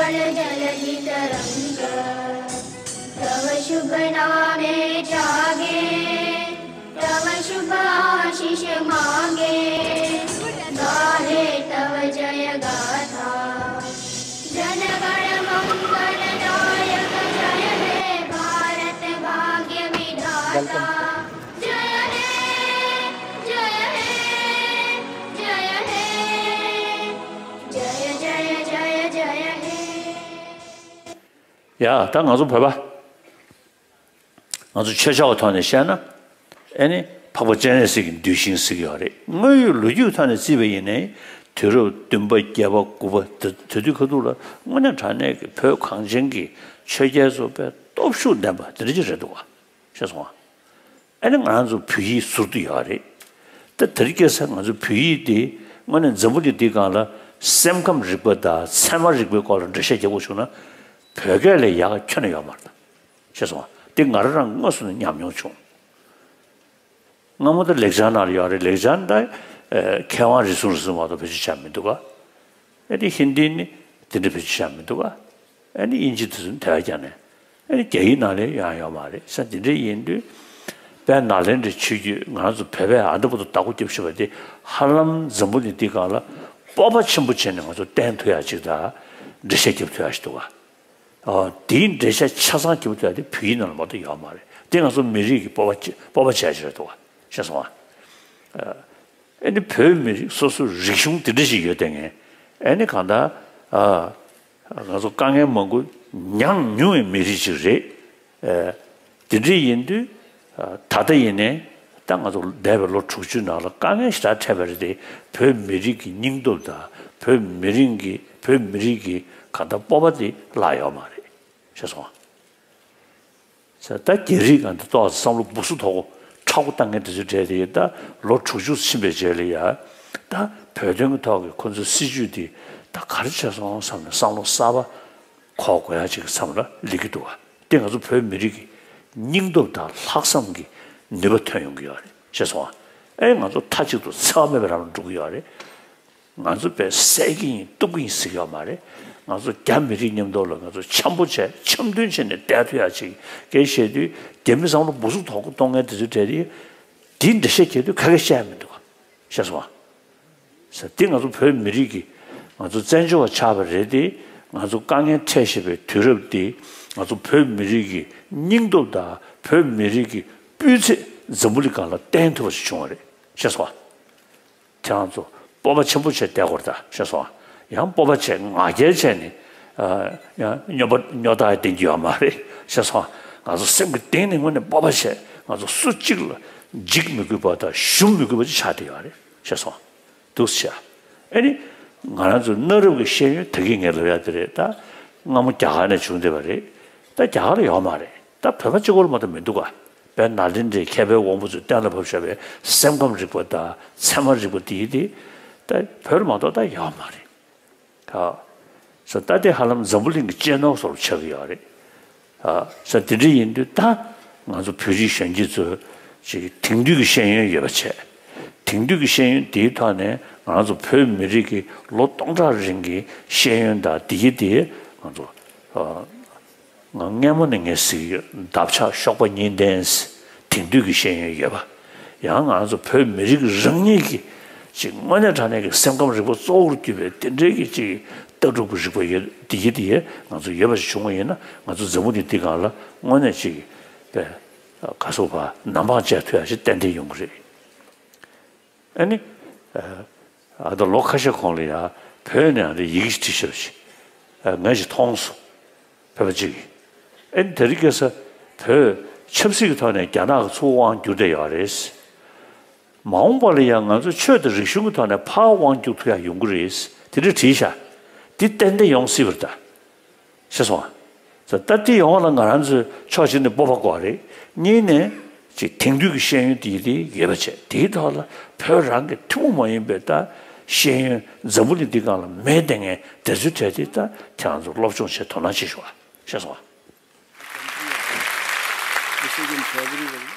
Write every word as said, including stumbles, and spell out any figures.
जल जल नितरंग तव शुभ नामे जागे, तव शुभ आशीष मांगे, गाहे तव जय गाथा। जन गण मंगल दायक जय हे भारत भाग्य विधाता। जय हे, जय हे, जय हे, जय जय जय जय हे। ཡ། ད་ང་ཚོ་བོད་པ། ང་ཚོ་ཆོས་ཆ་བ་ཐོག་ནས་བཤད་ན། ཨེ་ནི་འཕགས་པ་སྤྱན་རས་གཟིགས་ཀྱི་གདུལ་ཞིང་ཟེར་གྱི་ཡོད་རེད། དངོས་ཡོད་ལོ་རྒྱུས་ཐོག་ནས་བརྩིས་པ་ཡིན་ནའི། དུས་རབས་བདུན་པ་བརྒྱད་པ་དགུ་པ་དེ་དེ་དུས་ཁ་ཐུག་ལ་དངོས་གནས་དྲང་གནས་ཀྱི་བོད་གངས་ཅན་གྱི་ཆོས་རྒྱལ་ཚོ་དཔེ་སྟོབས་ཤུགས་ལྡན་པ་དེ་འདྲ་ཅིག་རེད་འདུག་ག། ཤེས་སོང་ང་། ཨེ་ནི་ང་རང་ཚོ་བོད་ཡིག་ཟུར་དུ་ཡོད་རེད། ད་དེ་རིང་ཁ་སང་ང་ཚོ་བོད་ཡིག་དེ་དངོས་གནས་འཛམ་བུ་གླིང་འདིའི་སྒང་ལ་སེམས་ཁམས་རིག་པ་དང་ཚད་མ་རིག་པའི་སྐོར་ལ་འགྲེལ་བཤད་རྒྱག་དགོས་བྱུང་ན། བོད་སྐད་ལས་ཡག་ཁྱོན་ནས་ཡོད་མ་རེད་ད། ཤེས་སོང་ང་། དེ་ང་རང་རང་དངོས་སུ་ནས་ཉམས་མྱོང་བྱུང་། སྔ་མོ་ད་ལེགས་སྦྱར་ནང་ལ་ཡོད་རེད། ལེགས་སྦྱར་ད་མཁས་དབང་རེ་ཟུང་རེ་ཟུང་མ་གཏོགས་བེད་སྤྱོད་བྱས་མི་འདུག་ག། ཨེ་ནི་ཧིན་དི་ནི་དེ་འདྲ་བེད་སྤྱོད་བྱས་མི་འདུག་ག། ཨེ་ནི་དབྱིན་ཇི་དེ་ཚོ་དེ་བ་ཀྱང་ནས། ཨེ་ནི་རྒྱ་ཡིག་ནང་ལ་ཡང་ཡོད་མ་རེད་ས། དེ་འདྲ་ཡིན་དུས། དཔལ་ནཱ་ལེནྡྲའི་ཆོས་བརྒྱུད་ང་རང་ཚོ་བོད་པས་ཨ་འདྲ་པོ་དུ་བདག་པོ་རྒྱབ་བཞིན་པ་དེ་ཧ་ལམ་འཛམ་བུ་གླིང་འདི་སྒང་ལ་སྤོབས་པ་ཆེན་པོ་བྱས་ནས་ང་ཚོ་བསྟན་ཐུབ་ཡ་ཅིག་དང་། འགྲེལ་བཤད་རྒྱབ་ཐུབ་ཡ་ཞིག་འདུག་ག། ཨ། དེའི་འགྲེལ་བཤད་ཆ་ཚང་རྒྱབ་ཐུབ་ཡ་དེ་བོད་ཡིག་ནང་ལ་མ་གཏོགས་ཡོད་མ་རེད། དེ་ང་ཚོ་མི་རིགས་ཀྱི་སྤོབས་པ་ཆེ་སྤོབས་པ་བྱས་ཡ་ཅིག་རེད་འདུག་ག། ཤེས་སོང་ང་། ཨ། ཨེ་ནི་བོད་མི་རིགས་སོ་སོའི་རིག་གཞུང་དེ་འདྲ་ཞིག་ཡོད་དེ་ངས། ཨེ་ནི་གང་ལྟར། ཨ། ང་ཚོ་དཀའ་ངལ་མང་པོ་མྱངས་མྱོང་བའི་མི་རིགས་ཅིག་རེད། ཨ། དེ་འདྲ་ཡིན་དུས། ཨ། ད་ལྟ་ཡིན་ནའི་ད་ང་ཚོ་འདས་པའི་ལོ་དྲུག་ཅུ་ནང་ལ་དཀའ་ངལ་ཞེ་དྲག་འཕྲད་པ་རེད་དེ། བོད་མི་རིགས་ཀྱི་སྙིང་སྟོབས་དང་བོད་མི་རིགས་ཀྱི་བོད་མི་རིགས་ཀྱི་གང་ལྟར་སྤོབས་པ་དེ་བརླག་ཡོད་མ་རེད། ཤེས་སོང་ང་། ད་རྒྱ་རིགས་གང་དུ་གཏོགས་བསམ་བློ་སྦུག་སུ་ཐོག་ཁྲ་བོ་བཏང་མཁན་དེ་ཚོའི་གྲས་དེ་ད་ལོ་དྲུག་ཅུ་ཕྱིན་པའི་རྗེས་ལ་ཡ། ད་བོད་དོན་གྱི་ཐོག་གི་ཁོ་ཚོའི་སྲིད་ཇུས་དེ་ད་ག་རེ་བྱས་སོང་བསམ་ནས་བསམ་བློ་གསར་པ་འཁོར་དགོས་ཡ་ཅིག་གི་མཚམས་ལ་སླེབས་ཀྱི་འདུག་ག། དེ་ང་ཚོ་བོད་མི་རིགས་ཀྱི་སྙིང་སྟོབས་དང་ལྷག་བསམ་གྱི་ནུས་པ་ཐོན་ཡོང་གི་ཡོད་རེད། ཤེས་སོང་ང་། ཨེ། ང་ཚོ་མཐའ་གཅིག་ཏུ་འཚེ་བ་མེད་པའི་ལམ་ལ་འགྲོ་གི་ཡོད་རེད། ང་ཚོ་དཔེ་བསད་ཀྱི་ཡིན་གཏུབ་ཀྱི་ཡིན་ཟེར་གྱི་ཡོད་མ་རེད། ང་ཚོ་རྒྱ་མི་རིགས་མཉམ་དུ་ལ་ང་ཚོ་འཆམ་པོ་བྱས་འཆམ་མཐུན་བྱས་ནས་བསྡད་ཐུབ་ཡ་ཅིག་གལ་བཤད་དུས། རྒྱ་མི་བསམ་བློ་སྦུག་སུ་དོག་པོ་གཏོང་མཁན་དེ་ཚོའི་གྲས་དེ། དེའི་འགྲེལ་བཤད་རྒྱག་དུས་ག་གེ་བཤད་ཡ་མི་འདུག་ག། ཤེས་སོང་ང་། ཟེར་དེ་ང་ཚོ་བོད་མི་རིགས་ཀྱི་ང་ཚོ་བཙན་བྱོལ་བ་ཆགས་པ་རེད་དེ། ང་ཚོ་དཀའ་ངལ་འཕྲད་བཞིན་པའི་དུས་རབས་དེ། ང་ཚོ་བོད་མི་རིགས་ཀྱི་སྙིང་སྟོབས་དང་བོད་མི་རིགས་ཀྱི་སྤུས་ཚད་འཛམ་བུ་གླིང་སྒང་ལ་བསྟན་ཐུབ་པ་ཞིག་བྱུང་བ་རེད། ཤེས་སོང་ང་། ཁྱེད་རང་ཚོ་སྤོབས་པ་ཆེན་པོ་བྱས་བསྡད་དགོས་རེད་ད། ཤེས་སོང་ང་། ཡང་སྤོབས་པ་བྱས་ང་རྒྱལ་བྱས་ནས། ཨ། ཡང་སྨྱོ་པ་སྨྱོ་རྟགས་བསྟན་གྱི་ཡོད་མ་རེད། ཤེས་སོང་ང་། ང་ཚོ་སེམས་ཀྱི་གཏིང་ནས་དངོས་གནས་སྤོབས་པ་བྱས། ང་ཚོ་སུ་གཅིག་ལ་འཇིགས་མི་དགོས་པ་དང་ཞུམ་མི་དགོས་པ་ཅིག་ཆགས་བསྡད་ཡོད་རེད། ཤེས་སོང་ང་། འདུག་སེ་བྱས། ཨ་ནི། ང་རང་ཚོའི་གནའ་རབས་ཀྱི་ཤེས་ཡོན་ད་གིན་ངས་ལབ་ཡ་དེ་རེད་ད། སྔ་མོ་རྒྱ་གར་ནས་བྱུང་བསྡད་པ་རེད། ད་རྒྱ་གར་ལ་ཡོད་མ་རེད། ད་བོད་པ་གཅིག་པོ་ལ་མ་གཏོགས་མི་འདུག་ག། དཔལ་ནཱ་ལེནྡྲའི་མཁས་པའི་དབང་པོ་ཚོས་གཏན་ལ་ཕབ་བཞག་པའི་སེམས་ཁམས་རིག་པ་དང་ཚད་མ་རིག་པ་དེ་ཡི་དེ། ད་བོད་ལ་མ་གཏོགས་ད་ཡོད་མ་རེད། ཨ། ས་ད་དེ་ཧ་ལམ་འཛམ་བུ་གླིང་གི་གཅེས་ནོར་བཟོ་འདྲ་ཆགས་ཀྱི་ཡོད་རེད། ཨ། ས་དེ་འདྲ་ཡིན་དུས་ད་ང་ཚོ་བོད་རིགས་གཞོན་སྐྱེས་ཚོས་ཅིག་དེང་དུས་ཀྱི་ཤེས་ཡོན་ཡོད་པ་བྱས། དེང་དུས་ཀྱི་ཤེས་ཡོན་དེའི་ཐོག་ནས་ང་ཚོ་བོད་མི་རིགས་ཀྱི་ལོ་སྟོང་ཕྲག་རིང་གི་ཤེས་ཡོན་དང་དེ་ཡི་དེ་ང་ཚོ། ཨ། ང་སྔ་མོ་ནས་ངས་ཟེར་གྱི་ཡོད། འདབ་ཆགས་གཤོག་པ་གཉིས་ལྡན་ཟེར། དེང་དུས་ཀྱི་ཤེས་ཡོན་ཡོད་པ། ཡང་ང་ཚོ་བོད་མི་རིགས་རང་ཉིད་ཀྱི་ཅིག་དངོས་གནས་དྲང་གནས་ཀྱི་སེམས་ཁམས་རིག་པ་གཙོ་བོར་གྱུར་པའི་དེ་འདྲའི་གི་ཅིག་ལྟ་གྲུབ་ཀྱི་རིག་པ་ཡོད། དེ་ཡི་དེ་ཡི་ང་ཚོ་ཡོད་པ་ཞིག་བྱུང་བ་ཡིན་ན། ང་ཚོ་འཛམ་བུ་གླིང་འདི་སྒང་ལ་དངོས་གནས་ཅིག་པའི་ག་སོགས་པ་ནམ་འཕང་བཅད་ཐུབ་ཡ་ཞིག་ཏན་ཏན་ཡོང་གི་རེད། ཨ་ནི། ཨ། ད་ལོ་ཁ་ཤས་གོང་ལ་ཡ་བོད་ནས་ཨ་འདྲ་ཡི་གེ་ཞིག་བྲིས་ཤག་ཅིག་ཨ། ངས་ཅིག་མཐོང་སོང་། བོད་པ་ཅིག་གིས། ཨ་ནི་དེ་རིང་ཁ་སང་བོད་ཆབ་སྲིད་ཀྱི་ཐོག་ནས་རྒྱ་ནག་གི་ཚུར་དབང་བསྒྱུར་བསྡད་ཡོད་རེད། མ་འོངས་པ་ལ་ཡང་ང་ཚོ་ཆོས་དང་རིག་གཞུང་གི་ཐོག་ནས་ཕར་དབང་བསྒྱུར་ཐུབ་ཡ་ཡོང་གི་རེད། དེ་འདྲ་བྲིས་ཤག་འདི་ཏན་ཏན་ཡོང་སྲིད་པ་རེད་ད། ཤེས་སོང་ང་། ད་ལྟ་དེ་ཡོང་བ་ལ་ང་རང་ཚོས་ཕྱོགས་གཅིག་ནས་སྤོབས་པ་དགོས་རེད། གཉིས་ནས་ཅིག་དེང་དུས་ཀྱི་ཤེས་ཡོན་དེ་དེ་ཡོད་པ་བྱས། དེའི་ཐོག་ལ་བོད་རང་གི་ཐུན་མོང་མ་ཡིན་པའི་ད་ཤེས་ཡོན་འཛམ་བུ་གླིང་འདི་སྒང་ལ་མེད་བསྡད་མཁན་དེ་ཚོའི་གྲས་དེ་ད་ཁྱེད་རང་ཚོ་སློབ་སྦྱོང་བྱས་དོ་སྣང་བྱེད་ཤོག་ཨ། ཤེས་སོང་ང་།